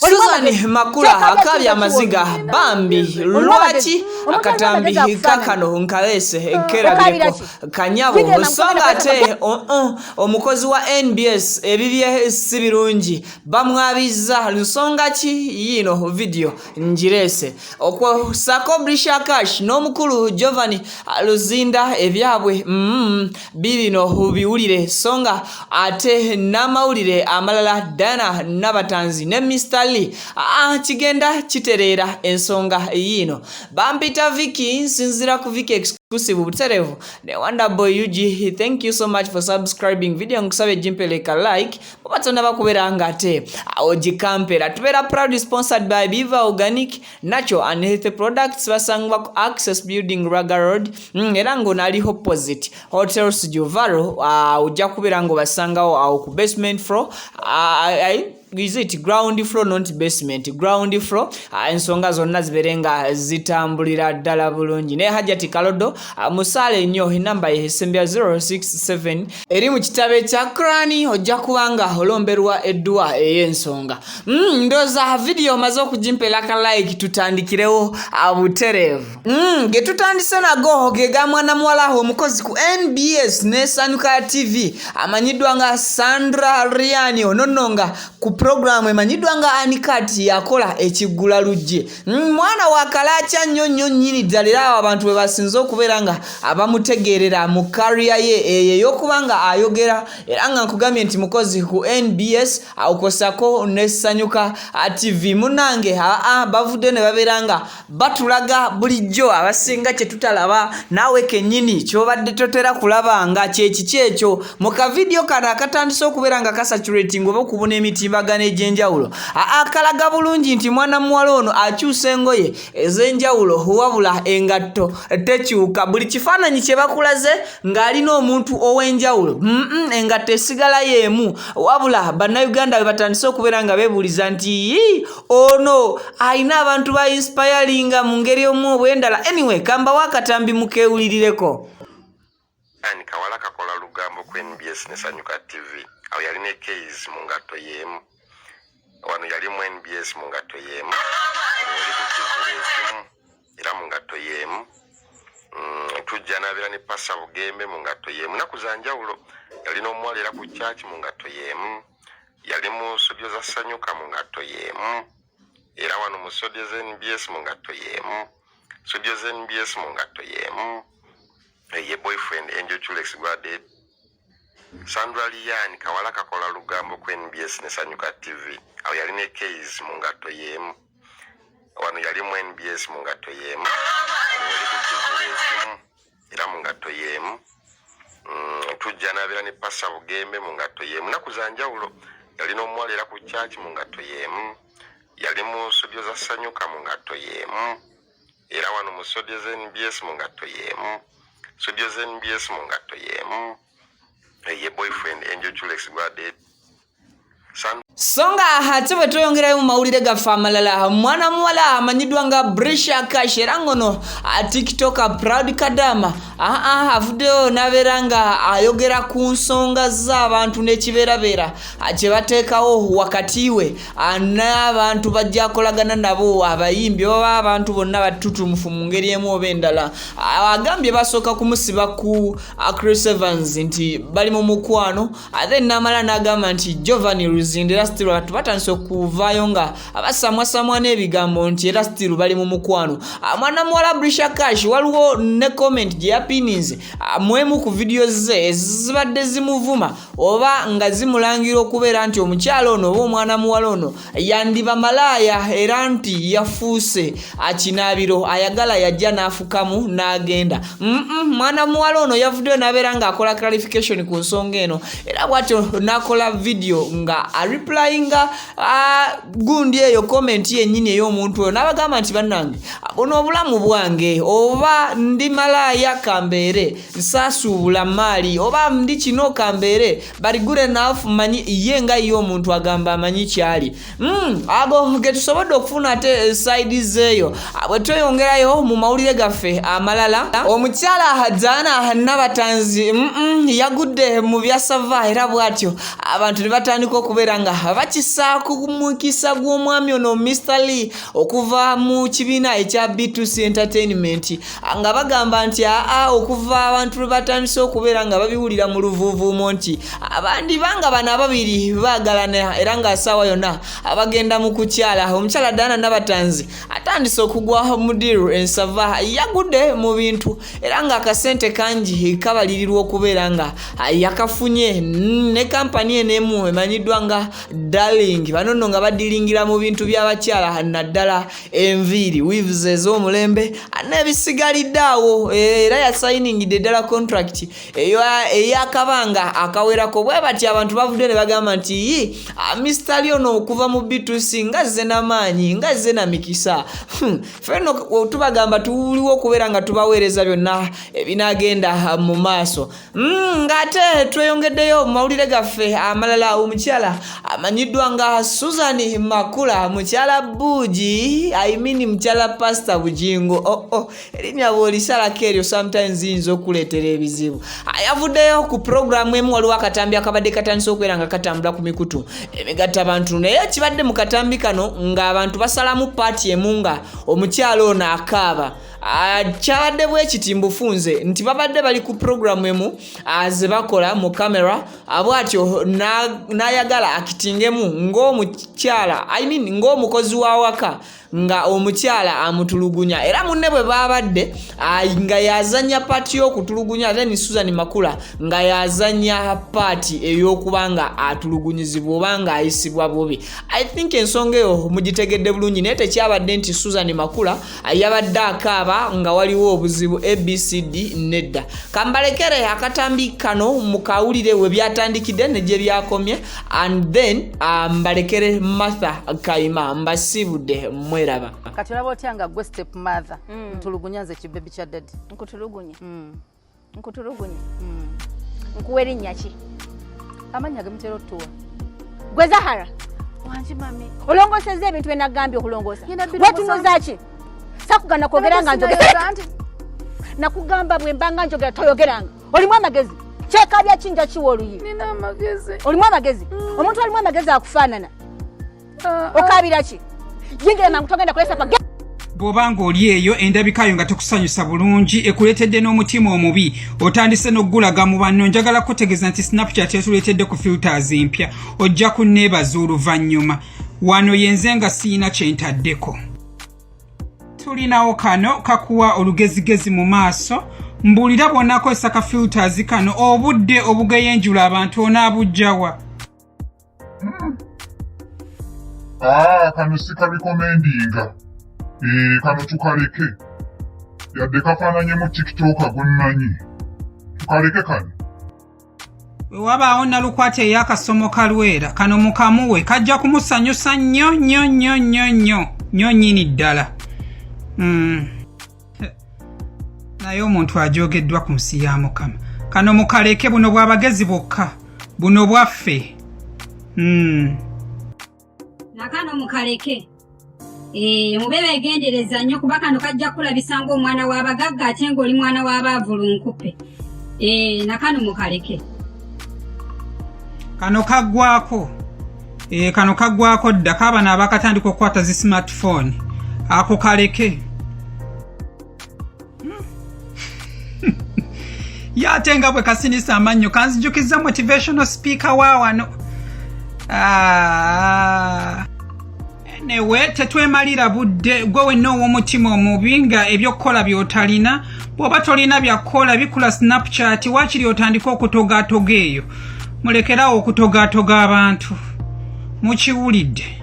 Susan Makula akaabye amaziga bambi lwaki akatambi kakano nkaleese kerabireko kanyabo so nga ate omukozi wa NBS ebibye si birungi bamwabizza nsonga ki yiino vidiyo ngireese okwo sako Brisha Cash n'omukulu Jovan Luzinda ebyabwe bibino biwulire so nga ate n'amawulire amalala Diana Nabatanzi ne Mr Lee kigenda kitereera ensonga yiino bampita Vicky nsinzira ku Vicky exclusive buterevu ne Wonder Boy UG. Thank you so much for subscribing video nkusabe jimpeleka like oba tonaba kubeera nga ate ogikampera. Tubeera proud sponsored by Biva Organic Natural and Healthy Products, basangibwa ku Access Building, Raga Road, era ng'ono ali opposite Hotels Juvaro. Ojja kubeera ng'obasangawo awo ku basement floor, is it ground floor, not basement, ground floor. Ensonga zonna zibeere nga zitambulira ddala bulungi. Naye Hajati Kalodo, musaale nnyo, enamba ye esembya 067 eri mu kitabo ekya Kurani, ojja kuba nga olomberwa edduwa ey'ensonga. Ndowooza vidiyo omaze okugimpera ka like, tutandikirewo butereevu. Ge tutandise nago ge ga mwana muwala omukozi ku NBS ne Sanyuka TV amanyiddwa nga Sandra Rian. Ono nno nga ku puroguramu emanyiddwa nga Anikat yakola ekiggula luggi. Mwana wa kalakya nnyo nnyo nnyini ddala, era awo abantu bwe basinze okubeera nga abamutegeerera mu kariya ye eyo ey'okuba nga ayogera, era nga nkugambye nti mukozi ku NBS awukosako ne Sanyuka TV. Munnange, aa bavudde ne babeera nga batulaga bulijjo abasinga kye tutalaba, naawe kennyini ky'obadde totera kulaba nga kyekiki ekyo mu kavidiyo kano akatandise okubeera nga kasaturating oba okubuna emitimbagano egy'enjawulo. Akalaga bulungi nti mwana muwala ono akyusa engoye ez'enjawulo, wabula engatto tekyuka. Buli kifaananyi kye bakulaze ng'alina omuntu ow'enjawulo, engatto esigala y'emu. Wabula Bannayuganda bwe batandise okubeera nga beebuuliza nti yii, ono alina abantu ba inspiringa mu ngeri omu obw'endala. Anyway, kambawo akatambi mukeewulirireko. Ani kawala kakola lugambo ku NBS ne Sanyuka TV. Awo yali ne Keys mu ngatto y'emu. Wano yali mu NBS mu ngatto y'emu. Oli ku kivvulu ekimu era mu ngatto y'emu. Tujja n'abeera ne Pasa Bugembe mu ngatto y'emu. Nnaku za njawulo. Yali n'omuwala era ku church mu ngatto y'emu. Yali mu studio za Sanyuka mu ngatto y'emu. Era wano mu studio za NBS mu ngatto y'emu. Studio za NBS mu ngatto y'emu. Ye boyfriend Angel Chulex gwade. Sandra Lian kawala kakola lugambo ku NBS ne Sanyuka TV. Awo yali ne Keys mu ngatto y'emu. Wano yali mu NBS mu ngatto y'emu. Oli ku kivvulu ekimu era mu ngatto y'emu. Tujja n'abeera ne Pasa Bugembe mu ngatto y'emu. Nnaku za njawulo. Yali n'omuwala era ku church mu ngatto y'emu. Yali mu studio za Sanyuka mu ngatto y'emu. Era wano mu studio za NBS mu ngatto y'emu. Studio za NBS mu ngatto y'emu. Ye boyfriend Angel Chulex gwade. So nga ate bwe tweyongerayo mu mawulire gaffe amalala, mwana muwala amanyiddwa nga Brisha Cash, era ngono TikToker Proud Kadama, aa avuddeyo n'abeera nga ayogera ku nsonga z'abantu n'ekibeerabeera kye bateekawo wakati we n'abantu bajja akolagana nabo, abayimbi oba abantu bonna batutumufu mu ngeri emu oba endala. Agambye basooka kumusiba ku Chris Evans nti bali mu mukwano, ate n'amala n'agamba nti Jovan Luzinda, era still abantu batandise okuvaayo nga abasamwasamwa n'ebigambo nti era still bali mu mukwano. Mwana muwala Brisha Cash, waliwo ne comment gye yapininze mwemu ku vidiyo ze ezibadde zimuvuma oba nga zimulangira okubeera nti omukyala ono oba omwana muwala ono yandiba malaaya, era nti yafuuse akinaabiro ayagala yajja n'afukamu n'agenda. Mwana muwala ono yavuddeyo n'abeera ng'akola clarification ku nsonga eno, era bw'atyo n'akola vidiyo nga Areplyinga gundi eyo comment yennyini ey'omuntu oyo, n'abagamba nti, "Bannange, buno obulamu bwange, oba ndi malaaya kambeere, nsaasuubula maali, oba ndi kino kambeere, but good enough manyi ye nga ye omuntu agamba amanyi kyali." Ago ge tusobodde okufuna. Ate side zeeyo bwe tweyongerayo mu mawulire gaffe amalala, omukyala Diana Nabatanzi yagudde mu byasava, era bw'atyo abantu ne batandika okubeera nga bakisa ku mukisa gw'omwami ono Mr Lee okuva mu kibiina ekya B2C Entertainment, nga bagamba nti aa, okuva abantu lwe batandise okubeera nga babiwulira mu luvuuvuumo nti abandi banga bano ababiri baagalana era nga saawa yonna abagenda mu kukyala, omukyala Diana Nabatanzi atandise okugwa mu deal ensava. Yagudde mu bintu era ng'akasente kangi kabalirirwa okubeera nga yakafunye ne kampani eno emu emanyiddwa nga Darling. Bano nno nga badiringira mu bintu by'abakyala, naddala enviiri, weaves ez'omulembe n'ebisigalidde awo, era yasayiningidde ddala contract ey'akabanga akawerako. Bwe bati abantu bavudde ne bagamba nti yi Mr Lee ono okuva mu B2C nga zze n'amaanyi, nga zze na mikisa. Ffe nno tubagamba tuliwo okubeera nga tubaweereza byonna ebinaagenda mu maaso. Ng'ate tweyongeddeyo mu mawulire gaffe amalala, omukyala amanyiddwa nga Susan Makula, mukyala Buugi, I mean mukyala Pasita Bugingo, oh, erinnya bw'olisalako eryo sometimes yinza okuleetera ebizibu, yavuddeyo ku puroguramu emu. Waliwo akatambi akabadde katandise okubeera nga katambula ku mikutu emigatta bantu, naye kibadde mu katambi kano ng'abantu basalamu part emu nga omukyala ono akaaba. Kyabadde bwe kiti mbufunze nti babadde bali ku puroguramu emu ze bakola mu kamera, bw'atyo n'ayagala akitingemu ng'omukyala, I mean ng'omukozi w'awaka, nga omukyala amutulugunya, era munne bwe babadde nga yazanya part y'okutulugunya, then Susan Makula nga yazanya part ey'okuba nga atulugunyizibwa oba nga ayisibwa bubi. I think ensonga eyo mugitegedde bulungi, naye tekyabadde nti Susan Makula yabadde akaaba nga waliwo obuzibu ABCD, nedda. Kambalekere akatambi kano mukawulire we byatandikidde ne gye byakomye, and then mbalekere Martha Kaima. Mbasiibudde, mweraba. Kati olaba otya nga gwe step mother ntulugunya nze kibebi kya daddy? Nkutulugunye? Nkutulugunye? Nkuwa erinnya ki? Amannya gemutera otuwa. Gwe Zahara. Wangi mami. Olongoosezza ebintu bye nagambye okulongoosa? Ngenda birongoosa. Wetunuza ki? Sakugana kwogera nga njogera. Anti Nakugamba bwe mbanga njogera toyogeranga. Olimu amagezi? Kyekabya kinja kiwa oluyi. Nina amagezi. Olimu amagezi? Omuntu alimu amagezi akufaanana. Ah, Okabira ki? Yingira mangu, togenda kulesa pa. Bw'oba ng'oli eyo endabikayo nga tekusanyusa bulungi, ekuleetedde n'omutima omubi, otandise n'okugulaga mu banno, njagala kutegeeza nti Snapchat etuleetedde ku filters empya. Ojja kunneebaza oluvannyuma. Wano yenze nga siyina kye ntaddeko. Tulinawo kano kakuwa olugezigezi mu maaso. Mbuulira, bw'onaakozesa ka filters kano, obudde obugeyenjula abantu onaabujjawa? Aa, kano sikarecommendinga. Ee, kano tukaleke, yadde kafaananyemu TikTok gwe mmanyi. Tukaleke kano. Bwe wabaawo nalukwata ey'akasomo kalwera, kano mukamuwe, kajja kumusanyusa nnyo nnyo nnyo nnyo nnyo nnyo nnyini ddala. Naye omuntu ajogeddwa ku nsi ya Mukama, kano mukaleke. Buno bw'abagezi bokka, buno bwaffe. Nakano mukaleke. Ee, mube beegendereza nnyo kuba kano kajja kukulabisa ng'omwana w'abagagga ate ng'oli mwana w'abaavu lunkupe. Ee, nakano mukaleke. Kano kaggwako. E, kano kaggwako dda, kaabano abakatandika okukwata zi smartphone. Ako kaleke. Ye ate nga bwe kasinisa amannyo kanzijukiza motivational speaker wa wano. Ah. Anyway, tetwemalira budde. Gwe wenna ow'omutima omubi nga ebyokukola by'otalina, bw'oba tolina byakukola bikula Snapchat, waakiri otandike okutogaatoga eyo. Mulekerawo okutogaatoga abantu, mukiwulidde?